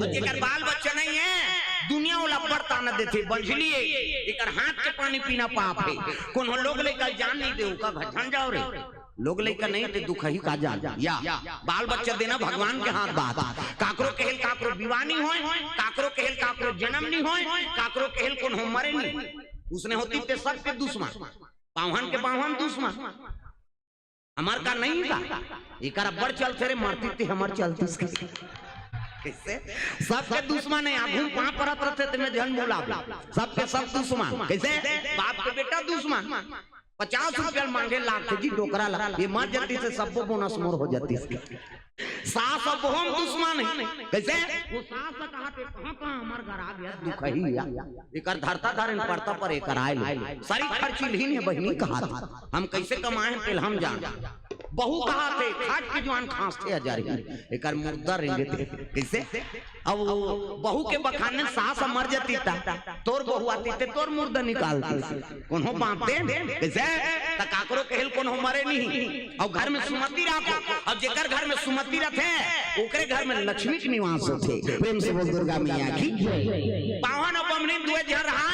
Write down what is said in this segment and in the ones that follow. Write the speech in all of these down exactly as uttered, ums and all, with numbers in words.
जेकर बाल बच्चा नहीं है, दुनिया ओला अब्बड़ ताना देथे, बंझली हे, एकर हाथ के पानी पीना पाप हे। कोनो लोग लइका जान नहीं दे, ओका घर झन जाओ रे। लोग लइका नहीं ते दुखही का जान। या, बाल बच्चा देना भगवान के हाथ बात। काकरो कहेल काकरो विवाह नहीं होय, काकरो कहेल काकरो जन्म नहीं होय, काकरो कहेल कोनो मरे नहीं। उसने होती ते सबके दुश्मन, बाम्हन के बाम्हन दुश्मन। हमर का नहीं का? एकर अब्बड़ चलथे रे, मरती ते हमर चलतीस। कइसे? सबके दुश्मन हे, आगू म पाँव परत रथे ते में झन बुलाबे। सबके सब दुश्मन। कइसे? बाप के बेटा दुश्मन। पचास रुपया मांगे लागथे जी डोकरा ला, ये मर जतिस ते सब्बो बोनस मोर हो जतिस। सास अउ बहू म दुश्मन हे। कइसे? वो सास कहा ते कहाँ कहाँ हमर घर आ गया, दुखही या। एकर धरता धरे न परता पर एकर आय ले। सारी खर्ची लीन हे बहिनी कहा थे। हम कइसे कमाए हन तेला हम जान। बहू कहा थे, खाट के जुआन खांसथे अजरही। एकर मुर्दा रेंगे थे। कइसे? अब बहू के बखाने सास मर जतिस ता, तोर बहू आतिस ते तोर मुर्दा निकालतिस। कोनो बाप दे, कइसे? त काकरो कहेल कोनो मरे नहीं। अउ घर में सुमति राखो। अउ जेकर घर में सुमति रथे, ओकरे घर में लक्ष्मी के निवास होथे। प्रेम से बोल दुर्गा मैया की जय। बाम्हन अउ बमनी दुए झन रहा,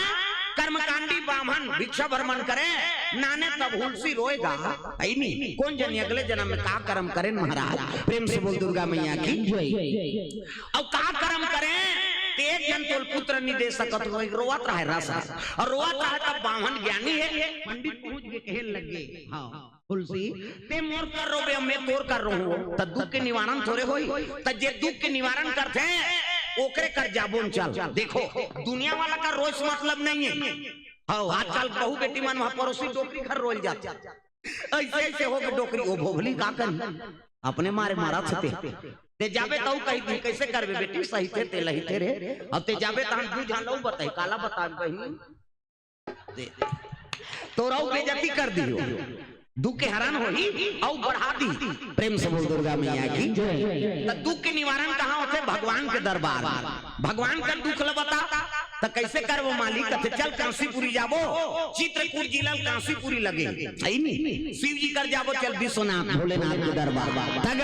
कर्मकांडी बाम्हन भिक्षा भर मन करे, नाने तब हुलसी रोएगा। हइ नी, कोन जनी अगले जनम में का करम करेन महाराज। प्रेम से बोल दुर्गा मैया की जय। अउ का करम करे, ते एक जन तोल पुत्र नहीं दे सकत हो, एक रोवत रहे रस रस। अउ रोवत रहे तब बाम्हन ज्ञानी हे, पंडित पहुंच के कहे लगे, हाँ, तुलसी, ते मोर कर रोबे, मैं तोर कर रोहूं, त दुख के निवारण थोरे होई। त जे दुख के निवारण करथे, ओकरे कर जाबो न चल। देखो, दुनिया वाला का रोए से मतलब नहीं हे। हाँ, आजकल बहू बेटी मन वहां पड़ोसी डोकरी घर रोल जाथे। अइसे अइसे हो के डोकरी, ओ भोभली का करी, अपने मारे मारा छते। ते जाबे तउ कही दी, कइसे करबे बेटी, सही थे ते लही थे रे। अब ते जाबे तहन दू झन लऊ बताई, काला बताबे बहिनी। दे। तोर अउ बेइज्जती कर दियो। दुख के हरण होही, अउ बढ़ा दी। प्रेम से बोल दुर्गा मैया की। त दुख के निवारण कहाँ होथे? भगवान के दरबार। भगवान कर दुख ल बता, त कइसे करबो मालिक? कथे चल कांसीपुरी जाबो, चित्रकूट जिला ल कांसीपुरी लगे, हइ नी? शिव जी कर जाबो, चल विश्वनाथ भोलेनाथ के दरबार। तग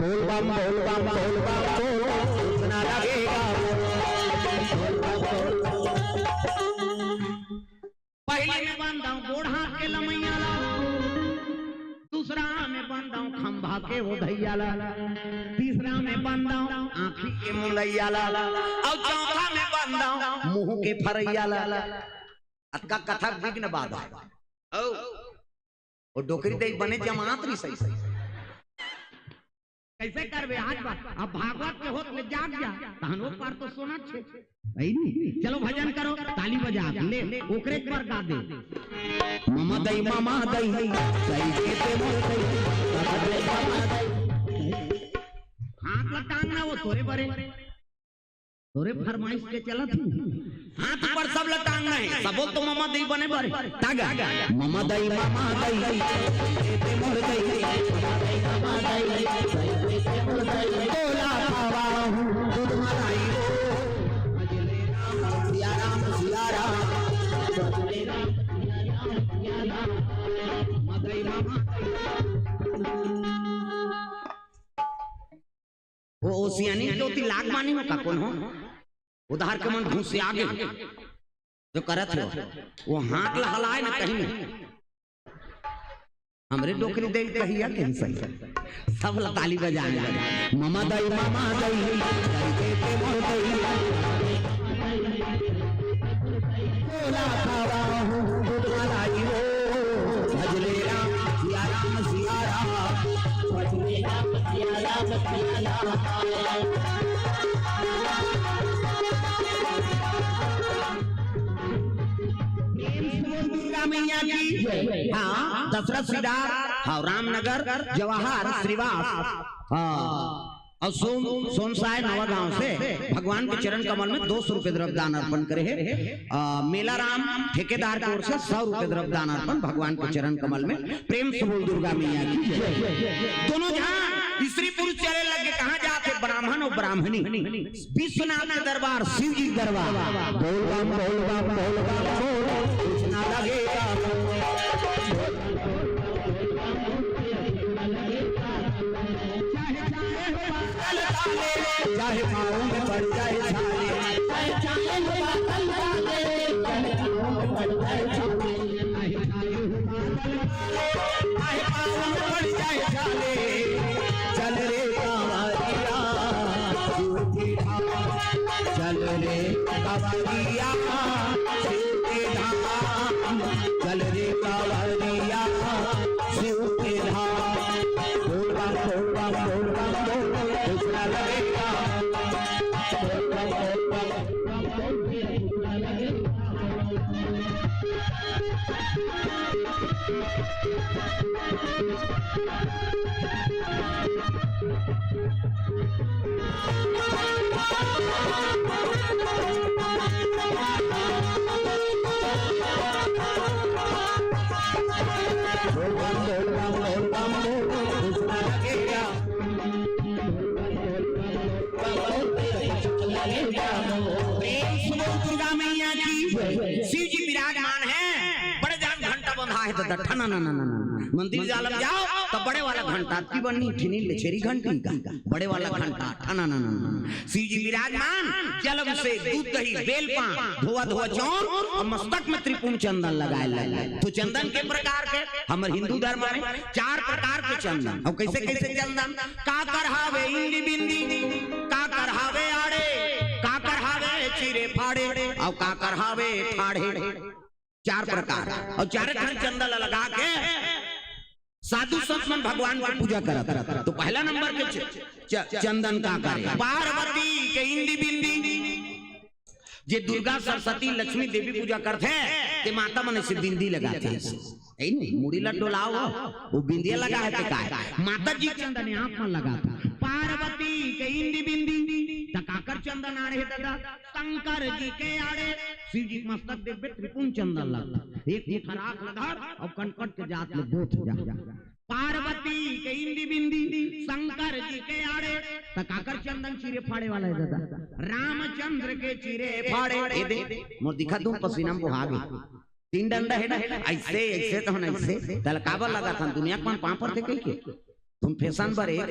बोल बम, बोल बम, बोल बम, बोल, कुछ ना लगेगा। पहले में बांधव गोड़ हाथ के लमैया ला, दूसरा में बांधव खंभा के ओधैया ला, तीसरा में बांधव आँखी के मुंदैया ला, अउ चौथा में बांधव मुंह के फरैया ला। अतका कथा विघ्न बाधा। ओ, ओ डोकरी दे बने जमात रही सही सही। कइसे करबे आज बात? अब भागवत के होत ले जाग जा, तहन ओ पार तो सोना छे। हइ नी? चलो भजन करो, ताली बजा, ले, ओकरे एक बार गा दे। ममा दई, ममा दई, दई के ते मोर दई, ममा दई, ममा दई। हाथ ल टांग ना, ओ तोरे बरे। तोरे फरमाइश के चलत हूँ। हाथ ऊपर सब ल टांगना हे, सबो तो ममा दई बने बर। तागा। ममा दई, ममा दई, ते मोर दई, ममा दई, ममा दई, ते मोर दई। तोला खावा हूँ, दूध मलाई हो। सिया राम, सिया राम। मदई ममा। वो, वो सियानी के ओती लाग मानी हो का कोन हो? उधार के मन घुस से आगे जो करत हो, वो हाथ ला हलाए ना कहीं। हमरे डोकरी दे कहिया कहीं सही। सब ला ताली बजाए लगे। ममा दई, ममा दई, दई के ते मोर दई। तोला खावा हूँ, दूध मलाई हो। भजले राम, सिया राम, सिया राम। भजले राम, सिया राम, सिया राम। प्रेम से बोल दुर्गा मैया की। हाँ, दशरथ सिद्धार्थ, हाँ, रामनगर, जवाहर, श्रीवास, हाँ, अउ सोन, सोनसाय नवा गांव से भगवान के चरण कमल में दो सौ रुपए द्रव्य दान अर्पण करे हे। अ, मेला राम ठेकेदार के ओर से सौ रुपए द्रव्य दान अर्पण भगवान के चरण कमल में। प्रेम से बोल दुर्गा मैया की जय। दोनों जहां स्त्री पुरुष चले लगे, कहाँ जात हे? ब्राह्मण अउ ब्राह्मणी। विश्वनाथ के दरबार, शिव जी के दरबार। बोल बम, बोल बम, बोल बम, बोल, कुछ ना लगेगा। चाहे, चाहे हो बादल काले, चाहे पाँव में पड़ जाए पड़ जाए छाले, काहे पाँव में पड़ जाए छाले। चल रे कांवरिया, शिव के धाम। चल रे कांवरिया, शिव के धाम। चल रे कांवरिया, शिव के धाम। बोल बम, बोल बम, बोल बम, बोल, दूसरा लगेगा। बोल बम, बोल बम, बोल बम, बोल, दूसरा लगेगा। प्रेम से बोल दुर्गा मैया की। शिव जी विराजमान है, बड़े जान घंटा बंधा है, तो ठना ना ना ना ना। मंदिर जालम जाओ तो बड़े वाला घंटा, की बनी ठिनी लेछेरी घंटी का, बड़े वाला घंटा, ठना ना ना ना। शिव जी विराजमान, जलम से दूध दही बेल पान, धोआ धोआ चौर और मस्तक में त्रिपुंड चंदन लगाए लगे। तो चंदन के प्रकार के, हमर हिंदू धर्म में चार प्रकार के चंदन। और कैसे कैसे चंदन? काकर हावे इंदी बिंदी, काकर हावे आड़े, काकर हावे चिरे फाड़े, और काकर हावे ठाढ़े। चार प्रकार। और चारे ठन चंदन ला लगा के साधु संत मन भगवान के पूजा करत। तो पहला नंबर के च-, च-, चंदन काकर हे? पार्वती के इंदी बिंदी। जे दुर्गा, सरस्वती, लक्ष्मी देवी पूजा करथे, ते माता मन से बिंदी लगाथे। ए नहीं, मुड़ी ला डोलाओ, वो बिंदिया लगा है ते काय? माता जी चंदन आप मन लगाथे। पार्वती के इंदी बिंदी, त काकर चंदन आड़े हे दादा? शंकर जी के आड़े। शिव जी मस्तक देखबे, त्रिपुंड चंदन लगथे। एक मुठा राख ल धर और कनकट के जात ले बोथ जा। पार्वती के इंदी बिंदी, शंकर जी के आड़े, त काकर चंदन चिरे फाड़े वाला हे दादा? रामचंद्र के चिरे फाड़े। ए दे, मोर दिखा दूं, पसीना में बोहा गे। तीन डंडा हे ना, ऐसे, ऐसे तो ना, ऐसे। तल काबर लगा था दुनिया के मन पांव परथे कहिके? तुम फैशन बर एक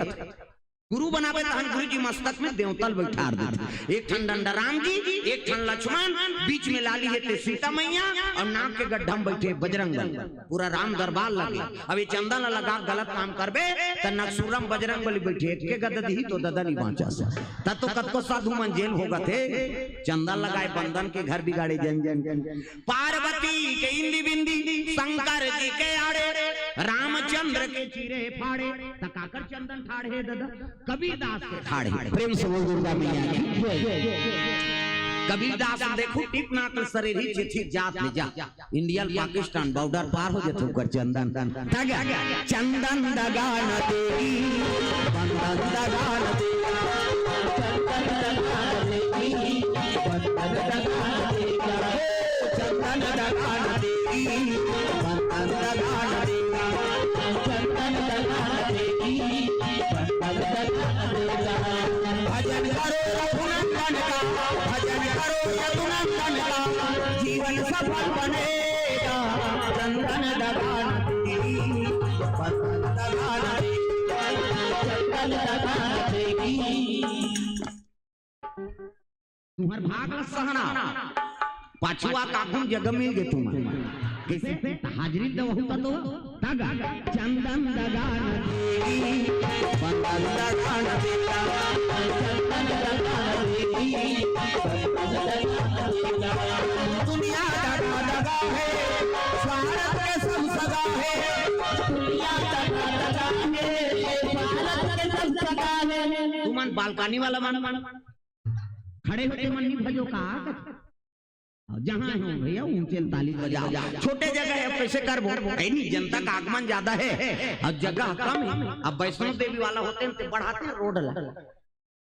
गुरु बनावे तहन गुरु जी मस्तक में देवता ल बैठार देथे। एक ठन डंडा राम जी, एक ठन लक्ष्मण, बीच में लाली हे ते सीता मैया और नाक के गड्ढा में बैठे बजरंग बली। पूरा राम दरबार लगे। अब ये चंदन ला लगा गलत काम करबे त नकसुरम बजरंग बली बैठे, एक के गद दिही तो ददा नहीं बांचा से। त तो कतको साधु मन जेल भोगत हे। चंदन लगाए बंदन के घर बिगाड़े जन जन जन। पार्वती के इंदी बिंदी, शंकर जी के आड़े, रामचंद्र के चिरे फाड़े, त काकर चंदन ठाढ़े दादा? कबीरदास के ठाढ़े। प्रेम से बोल दुर्गा मैया की जय। कबीरदास देखो, टिप नाक शरीर ही चिथी जात ले जा। इंडिया ल पाकिस्तान बॉर्डर पार हो जथे ओकर चंदन। तगा, चंदन दगा न देगी, बंदन दगा न देगा। चंदन दगा न देगी, बंदन दगा न देगा। चंदन दगा न देगी, बंदन दगा न देगा। चंदन दगा न देगी, बंदन दगा न देगा। भजन करो रघुनंदन का, भजन करो यदुनंदन का, जीवन सफल बनेगा। चंदन दगा न देगी, बंदन दगा न देगा। चंदन दगा न देगी। तुम्हर भाग ल सहना। पाछुआ काखुन जगह मिल गे तुमन। कैसे? त हाजिरी दवहू का तो तगा। चंदन दगा न देगी, बंदन दगा न देगा। चंदन दगा न देगी, बंदन दगा न देगा। दुनिया दगा दगा हे, स्वार्थ के सब सगा हे। दुनिया दगा दगा हे, स्वार्थ के सब सगा हे। तुमन बालकनी वाला मन, मन खड़े होके मन नहीं भजो का? जहाँ हो भैया, ऊंचे ताली बजाओ। छोटे जगह है, अब कैसे करबो? ऐ नहीं, जनता का आगमन ज्यादा है और जगह कम है। अब वैष्णो देवी वाला होते हैं तो बढ़ाते हैं रोड ला।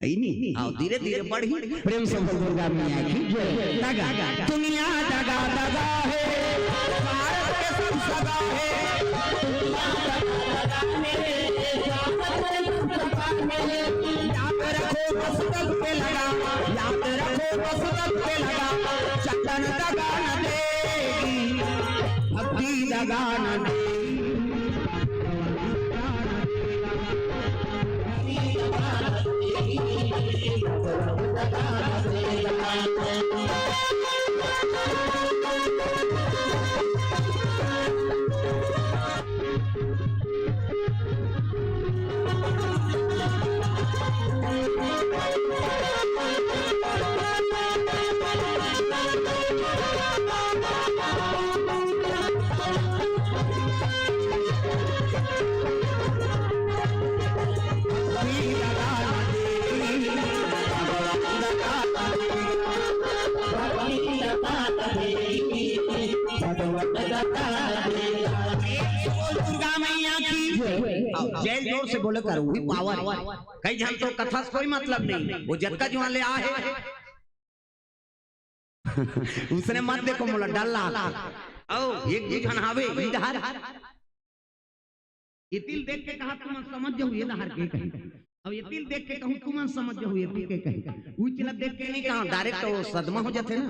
ऐ नहीं, आओ धीरे धीरे बढ़ी। प्रेम से बोल दुर्गा मैया की जय। दगा, दुनिया दगा दगा है, भारत के सब सगा है। दुनिया दगा दगा है, भारत के सब सगा है। याद रखो मस्तक पे लगा, याद रखो मस्तक पे लगा, चंदन दगा न देगी, भक्ति दगा न देगी। दुर्गा मैया की। जय जोर से बोले कर, वही पावर। कई झन तो कथा से कोई मतलब नहीं, वो जतका जुआन ले आ हे। उसने मत देखो मोला, डर लाग। अउ एक दू झन हावे इधर। एती ल देख के कहा तुमन समझ जाहू ये डहर के कही। अब एती ल देख के कहूँ तुमन समझ जाहू एती के कही। उही चीज ल देख के नहीं कहा, डायरेक्ट वो सदमा हो जाथे ना।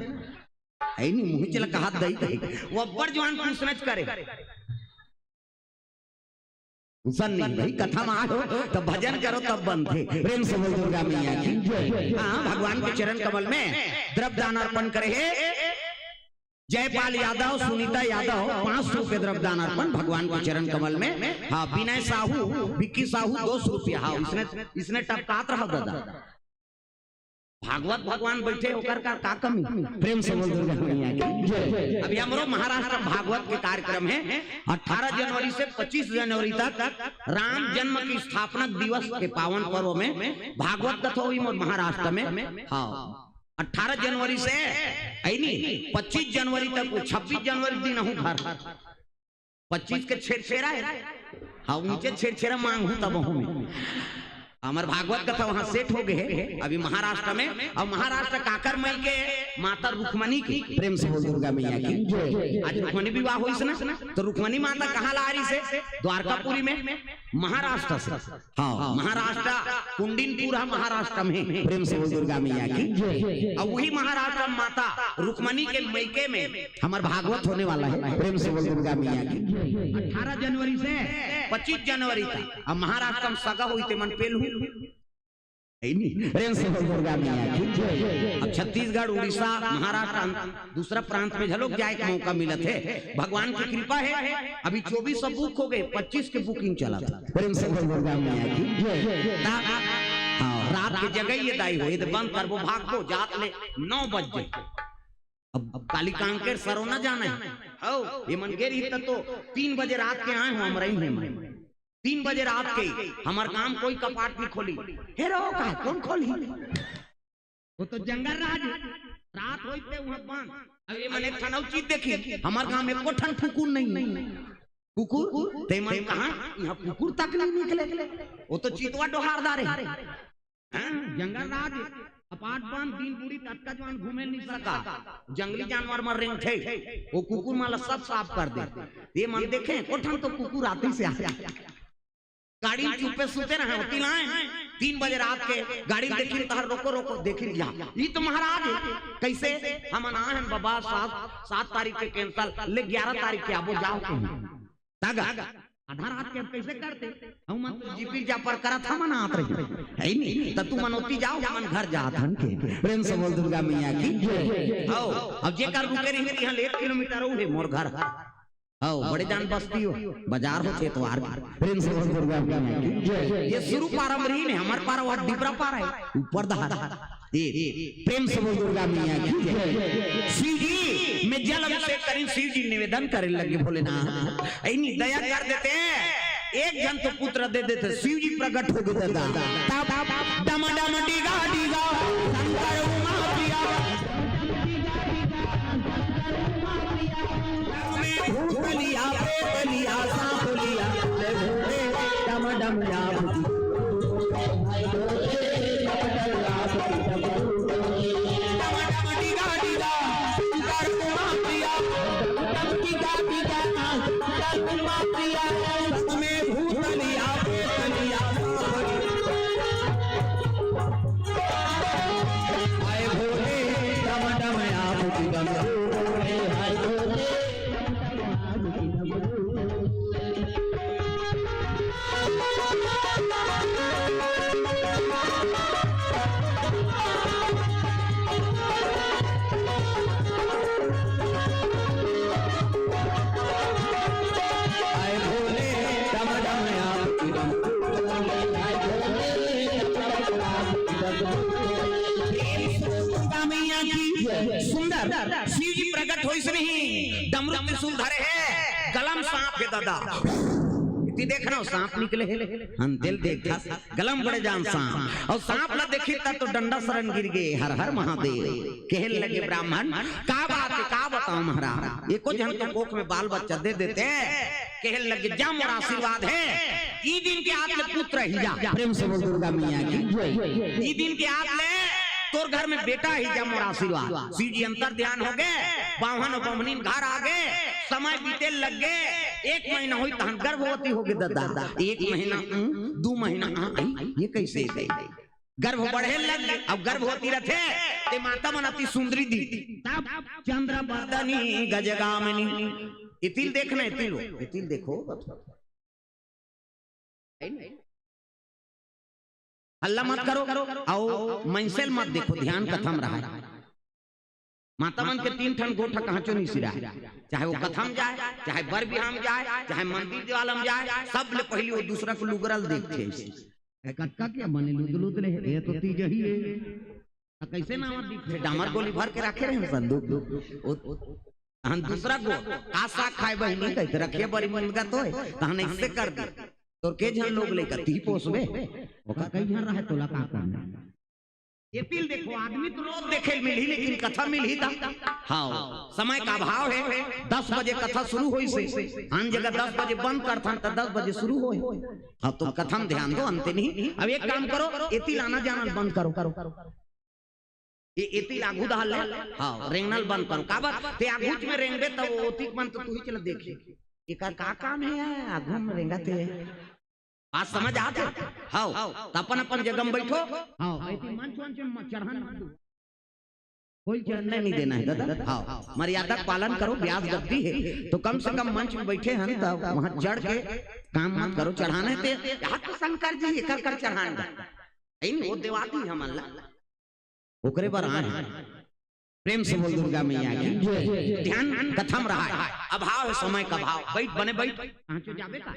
अई नहीं, मुँह चला कहा दई कही। वो अब्बड़ जुआन पूछनच करे। उसन नहीं भाई, कथा में आए हो तो भजन करो तब बनथे। प्रेम से बोल दुर्गा मैया की। हाँ, भगवान के चरण कमल में द्रव्य दान अर्पण करे हे जयपाल यादव, सुनीता यादव, पाँच सौ रुपये द्रव्य दान अर्पण भगवान के चरण कमल में। हाँ, विनय साहू, विक्की साहू, दो सौ रुपया। हाँ, इसने, इसने टपकात रहा दादा। भागवत भगवान बैठे, ओकर का, का कमी? प्रेम से बोल दुर्गा मैया की। अभी हमरो महाराष्ट्र भागवत के कार्यक्रम हे, अठारह जनवरी से पच्चीस जनवरी तक राम जन्म की स्थापना दिवस के पावन पर्व में भागवत कथा होही मोर महाराष्ट्र में। हाँ, अठारह जनवरी से, अई नहीं, पच्चीस जनवरी तक, छब्बीस जनवरी दिन हूँ घर। पच्चीस के छेरछेरा हे। हाँ, उनके छेरछेरा मांगहूँ तब हूँ मैं। हमर भागवत कथा वहाँ सेट हो गए हे अभी महाराष्ट्र में। अउ महाराष्ट्र काकर मई के? माता रुक्मणी के। प्रेम से बोल दुर्गा मैया की। आज रुक्मणी विवाह होइस ना, तो रुक्मणी माता कहाँ ला रहिस हे? द्वारकापुरी में, महाराष्ट्र से। हाँ, महाराष्ट्र, कुंडिनपुर है महाराष्ट्र में। प्रेम से बोल दुर्गा मैया की। अउ वही महाराष्ट्र में माता रुक्मणी के मइके में हमर भागवत होने वाला हे। प्रेम से बोल दुर्गा मैया की। अठारह जनवरी से पच्चीस जनवरी तक अब महाराष्ट्र में सगा होही ते मन पेलहू। अई नहीं? प्रेम से बोल दुर्गा मैया की। अब छत्तीसगढ़, उड़ीसा, महाराष्ट्र, दूसरा प्रांत में घलोक जाए के मौका मिलत हे। भगवान की कृपा हे, अभी चौबीस अब बुक हो गए, पच्चीस के बुकिंग चलत हे। प्रेम से बोल दुर्गा मैया की। ता-, हाँ, रात के जगह ये दाई हो, ये तो बंद करबो, भागबो, जात ले नौ बज जाए। अब, अब काली कांकेर सरोना जाना हे। हौ, ये मन गे रही त तो तीन बजे रात के आए हो, हम रही हैं। तीन बजे रात के हमर गांव कोई कपाट नहीं खोली। हे रो का, कौन खोली? वो तो जंगल राज हे। रात होई ते वहां बंद। अब ये मन एक ठन अउ चीज देखी, हमर गांव में एको ठन कुकुर नहीं हे। कुकुर? ते मन कहा, यहाँ कुकुर तक नहीं निकले। वो तो चितवा डोहार डारे। हाँ, जंगल राज, कपाट बंद, दिन बुढ़ी ततका जुआन घूमे नहीं सका। जंगली जानवर मन रेंगथे, वो कुकुर मन ला सब साफ कर दे। ये मन देखे, एको ठन तो कुकुर आतिस हे। गाड़ी में चुप्पे सुते रहे, ओती लाए। तीन बजे रात के गाड़ी में देखिन, तहर रोको, रोको, देखिन, या, ई तो महाराज हे। कैसे? हमन आए हन बाबा, सात, सात तारीख के कैंसिल, ले ग्यारह तारीख के आबो, जाओ कहीं। तागा, आधा रात के अब कैसे करते? हम मन तो जिपिर जापर करत हमन आत रही। हे नहीं? त तुमन ओती जाओ, हमन घर जात हन के। प्रेम से बोल दुर्गा मैया की। हौ, अब जेकर रुके रही, यहाँ ले एक किलोमीटर अउ हे मोर घर। हौ, बड़े जान बस्ती हो, बाजार होथे एतवार के। प्रेम से बोल दुर्गा मैया की। ये शुरू पारा म रहिन हे, हमर पारा वहाँ डिबरा पारा हे, ऊपर दहार। ए, प्रेम से बोल दुर्गा मैया की जय। शिव जी में जल अभिषेक करिन, शिव जी निवेदन करे लगे, भोलेनाथ, अई नहीं दया कर देते, एक झन तो पुत्र दे देते, शिव जी प्रकट हो गए दादा। तब डम डम डिगा डिगा शंकर उमा प्रिया। भूत लिया, प्रेत लिया, सांप लिया, ले भोले डम डम या। दुर्गा मैया की। सुंदर शिव जी प्रकट होइस नहीं, डमरू त्रिशूल धरे हे, गला म सांप हे दादा। ती देखना, सांप निकले हे। हन तेला देखथस, गलम बड़े जान सांप। अउ सांप ला देखिस त तो डंडा सरन गिर गे, हर हर महादेव। कहे लगे ब्राह्मण, का बात हे, का बतावंव महाराज, एको झन तो कोख में बाल बच्चा दे देते। कहे लगे, जा मोर आशीर्वाद हे, ई दिन के आत ले पुत्र ही जा। प्रेम से बोल दुर्गा मैया की जय। ई दिन के आत ले तोर घर में बेटा ही जा, मोर आशीर्वाद। शिव जी अंतर ध्यान हो गे, बाम्हन अउ बम्हनिन घर आ गे, समय बीते लग गे, एक महीना होइस तहन गर्भवती हो गे ददा। एक महीना, उम, दू महीना, आ, आई, ये कइसे दे? गर्भ बढ़े लग गे, अब गर्भवती रथे, ते माता मन अति सुंदरी दी। तब चंद्र बदनी गजगामिनी। एती ल देखना, एती ल, एती ल देखो। हल्ला मत करो, अउ मनसे ल मत देखो, ध्यान कथा म रहय। माता मन के तीन ठन गोठ कहांचो नइ सिराय, चाहे वो कथा म जाय, चाहे बर बिहाव म जाय, चाहे मंदिर देवाला म जाय, सबले पहिली वो दूसरा के लुगरा ल देखथे। ए, कतका के बने लुदलुद ले, ए तो तीज ही हे। त कइसे नावा दिखथे? डामर गोली भर के राखे रहे संदूक। ओ, ओ, तहन दूसरा गोठ, का साग खाय बहिनी, कहिथे रखिया बरी मुनगा तो हे, तहन अइसे कर दे। तोर के झन लोग लइका, तीही पोसबे? ओकर कई झन रहय, तोला का करना? एती ल देखो, आदमी तो रोज देखे ल मिलही, लेकिन कथा मिलही त? हाव, समय का अभाव हे। दस बजे कथा शुरू होइस हे, आन जगह दस बजे बंद करथन, त दस बजे शुरू होय। हाव, तो कथा म ध्यान दो, अंते नहीं। अब एक काम करो, एती ल आना जाना ल बंद करो, करो। ए, एती ल आघू डहर ले, हाव, रेंगना ल बंद करो। काबर? ते आघूच में रेंगबे, त वो ओती के मन तो तुही चला देखे। एकर का काम हे, आघू में रेंगत हे? बात समझ आत हे? हाव, त अपन अपन जगह म बइठो। हाव, एती मंच वंच म चढ़न मत दो। कोई चढ़ने नहीं देना हे ददा। हाव, मर्यादा के पालन करो, ब्यास गद्दी हे, तो कम से कम मंच में बइठे हन, त वहां चढ़ के काम मत करो, चढ़ाना हे ते। यहाँ तो शंकर जी एकर कर चढ़ान गा। नहीं, वो देवाती हमन ला। ओकरे बर आए हन। प्रेम से बोल दुर्गा मैया की जय। ध्यान कथा म रहय, अभाव हे समय का अभाव। बइठ, बने बइठ। कहांचो जाबे का?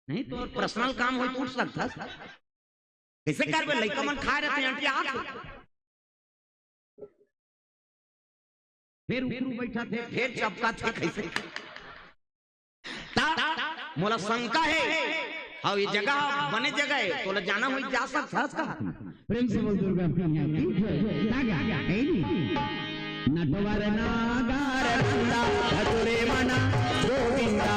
नहीं तो पर्सनल काम होय त उठ सकथस। कइसे करबे? लइका मन खाय रहिथे, अंटियाथे। फेर उखरू बइठथे, फेर चपकाथे, कइसे? त मोला शंका हे, हाव, ये जगह बने जगह हे, तोला जाना होही, जा सकथस का? प्रेम से बोल दुर्गा मैया की जय। का गा? हे जी। नटवर नागर नंदा भजो रे मना गोविंदा।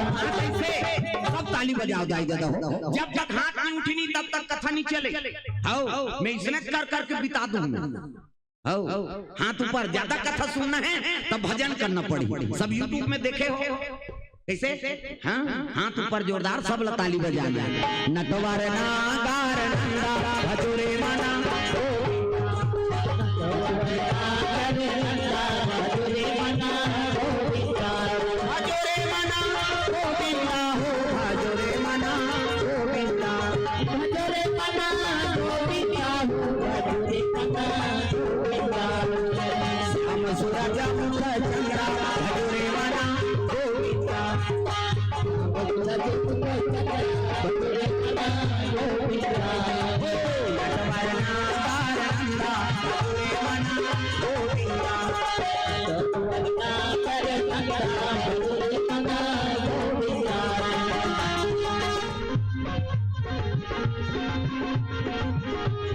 हाँ, कइसे? सब ताली बजाव दाई ददा हो। जब तक हाथ नहीं उठही नहीं, तब तक कथा नहीं चले। हाव, मैं इसने कर करके बिता दूं। हाव, हाथ ऊपर, ज्यादा कथा सुनना हे, तब भजन करना पड़ही। सब YouTube में देखे हो, कइसे? हाँ, हाथ ऊपर जोरदार, सब ला ताली बजाना। नटवर नागर नंदा भजो रे मना। भजो रे मना गोविंदा हो, भजो रे मना गोविंदा। भजो रे मना गोविंदा हो, भजो रे मना गोविंदा। श्याम सूरज मुख चंद्रा, भजो रे मना गोविंदा।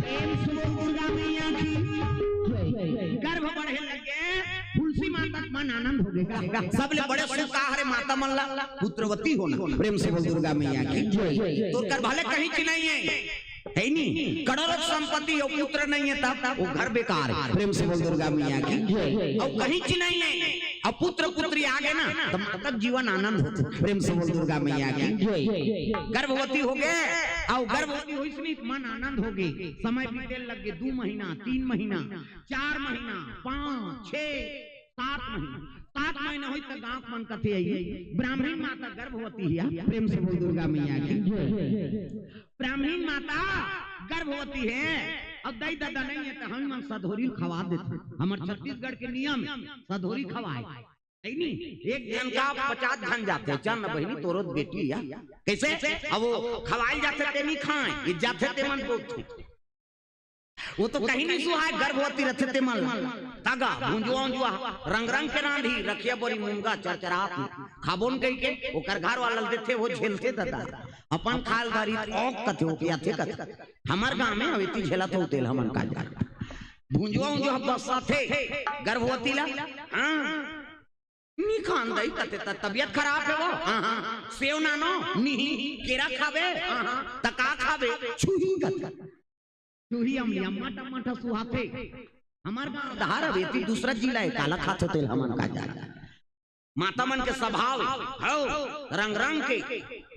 प्रेम से बोल दुर्गा मैया की। गर्भ बढ़े लगे, तुलसी माता के मन आनंद हो गे। सबले बड़े सुख का हरे माता मन ला? पुत्रवती होना। प्रेम से बोल दुर्गा मैया की। तोर कर भले कहीं च नहीं हे, हे नी? करोड़ों संपत्ति हे, पुत्र नहीं हे, तब वो घर बेकार हे। प्रेम से बोल दुर्गा मैया की। अउ कहीं च नहीं हे, अउ पुत्र पुत्री आ गे ना, त माता के जीवन आनंद होथे। प्रेम से बोल दुर्गा मैया की। गर्भवती हो गे, अउ गर्भवती होइस नहीं, मन आनंद हो गे। समय बीते लग गे, दू महीना, तीन महीना, चार महीना, पाँच, छह, सात महीना। सात महीना होइस त गांव के मन कथे, "अई, ब्राह्मणी माता गर्भवती हे।" प्रेम से बोल दुर्गा मैया की। ब्राह्मणी माता गर्भवती हे, अउ दई ददा नहीं हे, त हम मन सधोरी खवा देथे। हमर छत्तीसगढ़ के नियम हे, सधोरी खवाय। हे नी? एक झन का पचास झन जाथे, चल न बहिनी, तोरो बेटी हे। कइसे? अब वो खवाय जाथे, ते नहीं खाय, ये जाथे, ते मन बोलथे। वो तो कहीं नहीं सुहाय, गर्भवती रथे ते मन ला। तगा, भुंजुआ उंजुआ, रंग रंग के रांधी, रखिया बोरी मुंगा चरचरात में। खाबोन कही के, ओकर घर वाला ल देथे, वो झेलथे ददा। अपन खाल धारी त औक कथे, ओकियाथे कथे। हमर गांव में अवेती झेलत हो तेल हमन का जा। भुंजुआ उंजुआ बस्साथे, गर्भवती ला, हाँ। नी खान दई कथे, त तबियत खराब हे वो? हाँ, हाँ। सेव नानो? नहीं। केरा खाबे? हाँ, हाँ। त का खाबे? छुही कथे। छुही अमली, अम्मा टमाटर सुहाथे। हमर गांव धार अवेती दूसरा जिला हे, काला खाथे तेल हमन का जा। माता मन के स्वभाव हे, हव, रंग रंग के,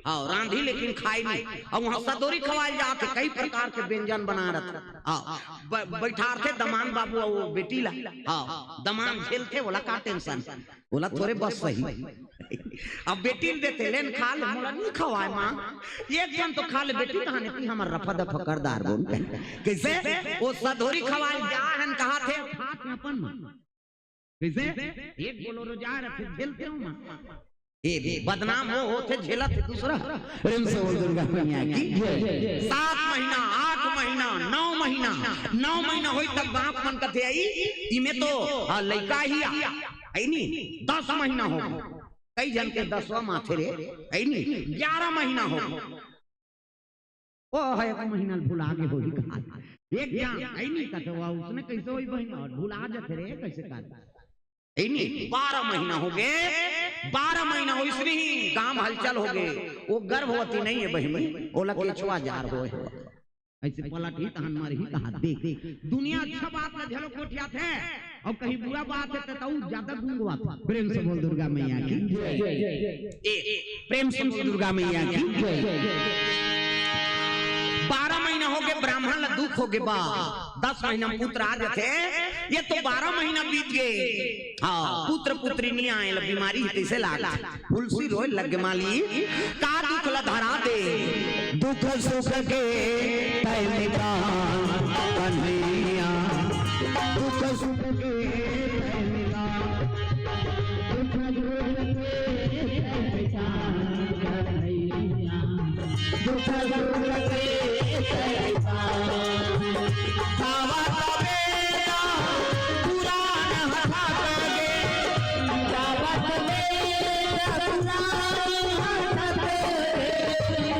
हव, रांधी लेकिन खाय नहीं। अउ वहाँ सदोरी खवाल जाथे, कई प्रकार के व्यंजन बना रथे। हव, ब-, बैठारथे दमान बाबू अउ बेटी ला। हव, दमान झेलथे, ओला का tension? ओला थोरे बस सही। अब बेटी ल देथे, "लेन खा ले।" "मोला नहीं खवाय माँ।" "एक झन तो खा ले बेटी, कहाने ती हमर रफा दफा कर दार बोन।" कैसे? वो सदोरी खवाल जा हन कहाथे, खात में अपन मन। कैसे? एक बोलोरो जा रथे, झेलथे हो माँ। ए बे, बदनाम वो होथे, झेलथे दूसरा। प्रेम से बोल दुर्गा मैया की जय। सात महीना, आठ महीना, नौ महीना, नौ महीना होई तब बाप मन कथे आई, इमे तो, हाँ, लइका ही आ, है नी, दस महीना हो गए। कई झन के दसवां माथे रे, है नी, ग्यारह महीना हो गए। ओ हे, एक महीना भुला गे होही कहा। एक जान, है नी, कथे, "वाह, उसने कैसे होई बहिन?" और भुला जाथे रे, कैसे कर? है नी, बारह महीना हो गए, बारह महीना हो इसने ही गांव हलचल हो गए। वो गर्भवती नहीं है बहिनी, ओला केचुआ जार होए हे। ऐसे पलट ही तहन मर ही कहा, देख, दुनिया अच्छा बात ला झलक गोठियाथे, अउ कहीं बुरा बात हे, त तऊ ज्यादा गुंगवाथे। प्रेम से बोल दुर्गा मैया की जय। ए, प्रेम से बोल दुर्गा मैया की जय। बारह महीना हो गए, ब्राह्मण ला दुख हो गए बा, दस महीना में पुत्र आ जाथे, ये तो बारह महीना बीत गए। हाँ, पुत्र पुत्री नहीं आए, ला बीमारी ही तैसे लाग। फुलसी रोए लग माली, का दुख ला धरा दे। दुख सुख के तय मिटा कन्हैया, दुख सुख के तय मिटा, दुख सुख के तय मिटा कन्हैया, दुख सुख के तय मिटा। गावा तबे पुराण हथा कगे, गावा तबे पुराण हथा कगे,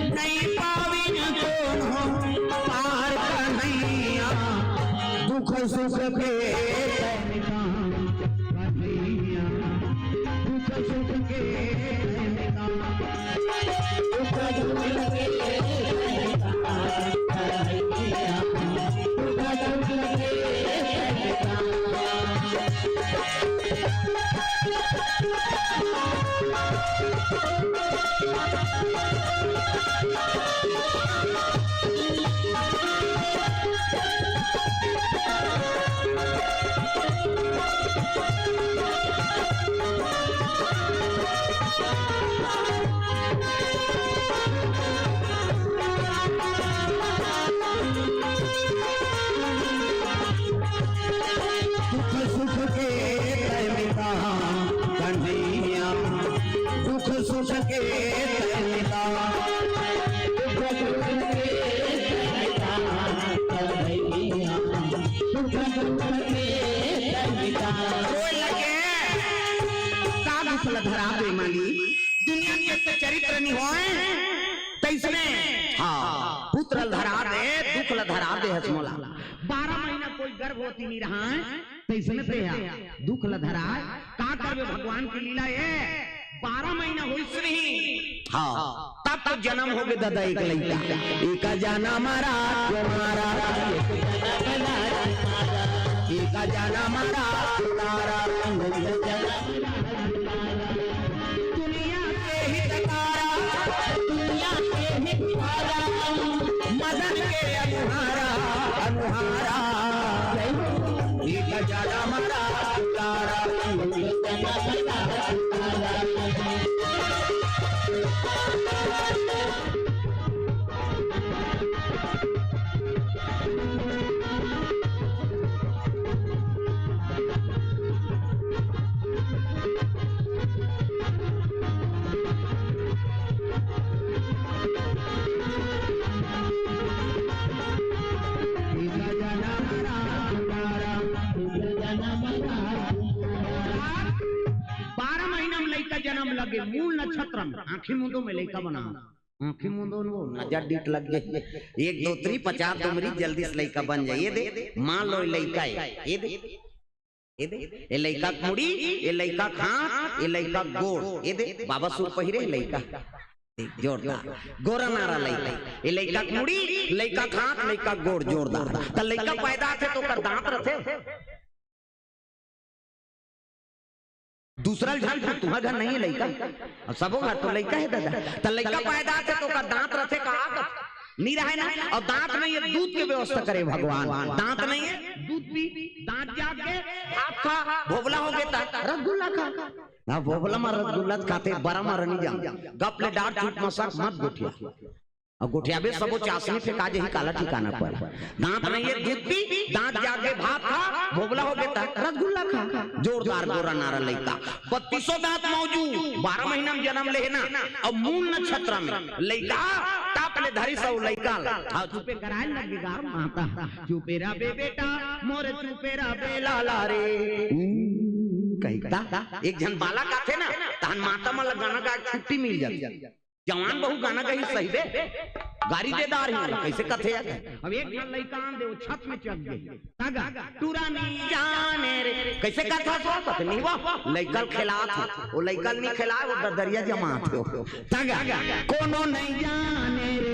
नहीं पाविन कोनो पार कन्हैया, दुख सुख के तय मिटा कन्हैया, दुख सुख के तय मिटा। दुख सुख के तय मिटा कन्हैया, दुख सुख के तय मिटा। दुख सुख के तय मिटा कन्हैया, दुख सुख के तय मिटा। रोए लगे, का दुख ल धरा दे माली, दुनिया के तो चरित्र नहीं होए, तैसने, हाँ, पुत्र ल धरा दे, दुख ल धरा दे हस मोला। बारह महीना कोई गर्भवती नहीं रहा है, तैसने ते हा दुख ल धरा है। का करबे, भगवान की लीला है। बारह महीना होइस नहीं, हाँ, तब तो जन्म हो गए दादा एक लइका। एक जन्म रा तुम्हारा, एक जन्म रा तुम्हारा, दुनिया के हितकारा, दुनिया के हितकारा, मदन के अनुहारा, अनुहारा। एक जन्म रा तुम्हारा, एक जन्म रा तुम्हारा। लगे मूल नक्षत्र में आंखी मूंदो में लइका बना। आंखी मूंदो में नजर डीठ लग गई। एक दो तीन पचास दो मरीज जल्दी से लइका बन जाए। ये दे, मान लो लइका है। ये दे, ये दे, ये लइका के मुड़ी, ये लइका के हाथ, ये लइका के गोड़। ये दे, बाबा सूट पहिरे लइका। देख, जोरदार। गोरा नारा लइका। ये लइका के मुड़ी, लइका के हाथ, लइका के गोड़, जोरदार। त लइका पैदा थे तो ओकर दांत रथे। दूसरा घर, तुहर घर नहीं है लइका, अउ सबो घर तो लइका है दादा। त लइका पैदा थे तो ओकर दांत रथे का? नहीं रहे ना। अउ दांत नहीं है, दूध के व्यवस्था करे भगवान। दांत नहीं है, दूध पी, दांत जाग के, भात खा, भोभला हो गे त रसगुल्ला खा। हाँ, भोभला मा रसगुल्ला खाथे, बरा मा रनी जाम। गप ले डार चुप मसक मत गोठिया। अउ गोठियाबे सबो चासनी फेंका जही, काला ठिकाना पर। दांत नहीं है, दूध पी, दांत जाग के भात खा, भोभला हो गे त रसगुल्ला खा। जोरदार गोरा नारा लइका। बत्तीसों दांत मौजू, बारह महीना में जन्म लेहे ना, अउ मूल नक्षत्र में लइका, टाप ले धरी सब लइका ला। हाँ, चुपे कराए लगे गार माता। चुपे रह बे बेटा, मोर चुपे रह बे लाला रे। हम्म, कही ता, एक झन बालक आथे ना, तहन माता मन ला गाना गा के छुट्टी मिल जाथे। जवान बहू गाना गही सही बे, गारी दे डार ही, कैसे कथे यार? अब एक झन लइका आन दे, वो छत में चढ़ गई। तगा, टूरा नहीं जाने रे, कैसे कथा सो? पत्नी वो लइका ल खेलात हे, वो लइका ल नहीं खेलाए, वो ददरिया जमात हे। तगा, कोनो नहीं जाने रे,